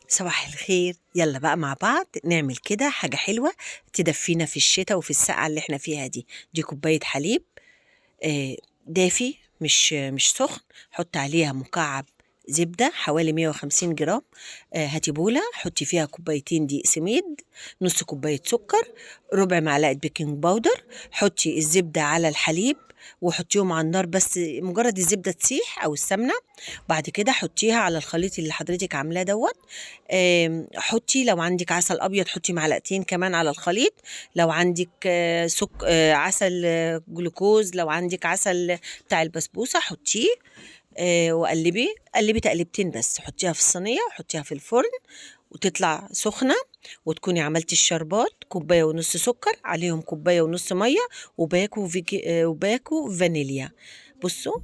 صباح الخير. يلا بقى مع بعض نعمل كده حاجة حلوة تدفينا في الشتاء وفي السقعة اللي احنا فيها دي. دي كوباية حليب دافي مش سخن، حط عليها مكعب زبدة حوالي 150 جرام. هاتي بولة حطي فيها كوبايتين دقيق سميد، نص كوباية سكر، ربع معلقة بيكنج باودر. حطي الزبدة على الحليب وحطيهم على النار بس مجرد الزبدة تسيح أو السمنة. بعد كده حطيها على الخليط اللي حضرتك عاملاه دوت. حطي لو عندك عسل أبيض حطي معلقتين كمان على الخليط، لو عندك عسل جلوكوز، لو عندك عسل بتاع البسبوسة حطيه. وقلبي، قلبي تقلبتين بس، حطيها في الصينية وحطيها في الفرن وتطلع سخنة، وتكوني عملتي الشربات كوباية ونص سكر عليهم كوباية ونص مية وباكو فانيليا. بصوا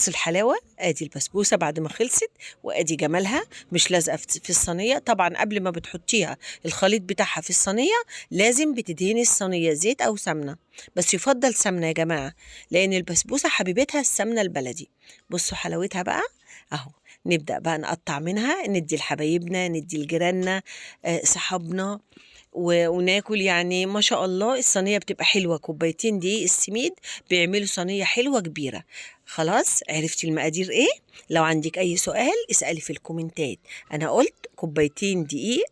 الحلاوة، ادي البسبوسة بعد ما خلصت وادي جمالها، مش لازقة في الصينية. طبعا قبل ما بتحطيها الخليط بتاعها في الصينية لازم بتدهني الصينية زيت او سمنة، بس يفضل سمنة يا جماعة لان البسبوسة حبيبتها السمنة البلدي. بصوا حلاوتها بقى اهو. نبدأ بقى نقطع منها، ندي لحبايبنا، ندي لجيراننا، صحابنا، وناكل. ما شاء الله الصينية بتبقى حلوة، كوبايتين دقيق السميد بيعملوا صينية حلوة كبيرة. خلاص عرفتي المقادير ايه؟ لو عندك اي سؤال اسألي في الكومنتات. انا قلت كوبايتين دقيق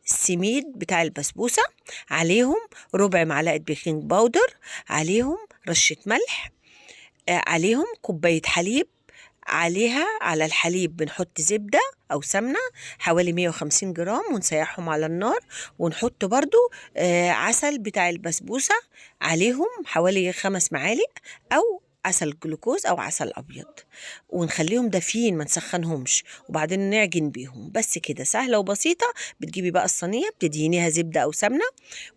السميد بتاع البسبوسة، عليهم ربع معلقة بيكنج باودر، عليهم رشة ملح، عليهم كوباية حليب، عليها على الحليب بنحط زبدة أو سمنة حوالي 150 جرام ونسيحهم على النار، ونحط برضو عسل بتاع البسبوسة عليهم حوالي 5 معالق، أو عسل جلوكوز أو عسل أبيض، ونخليهم دافيين ما نسخنهمش، وبعدين نعجن بيهم. بس كده سهلة وبسيطة. بتجيبي بقى الصينية بتدهنيها زبدة أو سمنة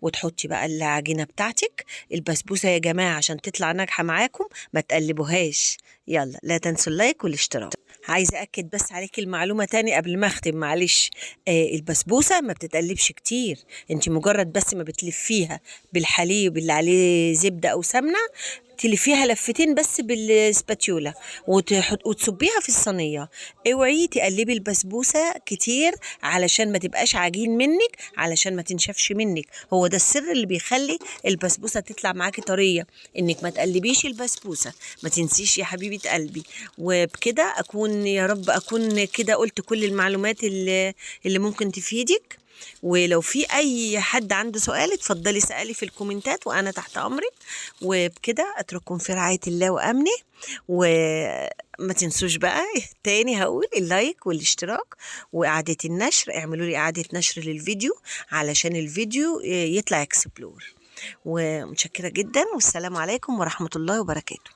وتحطي بقى العجينة بتاعتك. البسبوسة يا جماعة عشان تطلع ناجحة معاكم ما تقلبوهاش. يلا لا تنسوا اللايك والاشتراك. عايزة أكد بس عليك المعلومة تاني قبل ما أختم، معلش. البسبوسة ما بتتقلبش كتير، انت مجرد بس ما بتلفيها بالحليب اللي عليه زبدة أو سمنة، تلفيها لفتين بس بالسباتيولا وتصبيها في الصينية. اوعي تقلبي البسبوسة كتير علشان ما تبقاش عجين منك، علشان ما تنشفش منك. هو ده السر اللي بيخلي البسبوسة تطلع معاكي طرية، انك ما تقلبيش البسبوسة. ما تنسيش يا حبيبة قلبي. وبكده اكون يا رب اكون كده قلت كل المعلومات اللي ممكن تفيدك. ولو في اي حد عنده سؤال اتفضلي اسالي في الكومنتات وانا تحت امرك. وبكده اترككم في رعاية الله وامنه. وما تنسوش بقى تاني هقول اللايك والاشتراك واعادة النشر. اعملوا لي اعادة نشر للفيديو علشان الفيديو يطلع explore. ومتشكرة جدا، والسلام عليكم ورحمة الله وبركاته.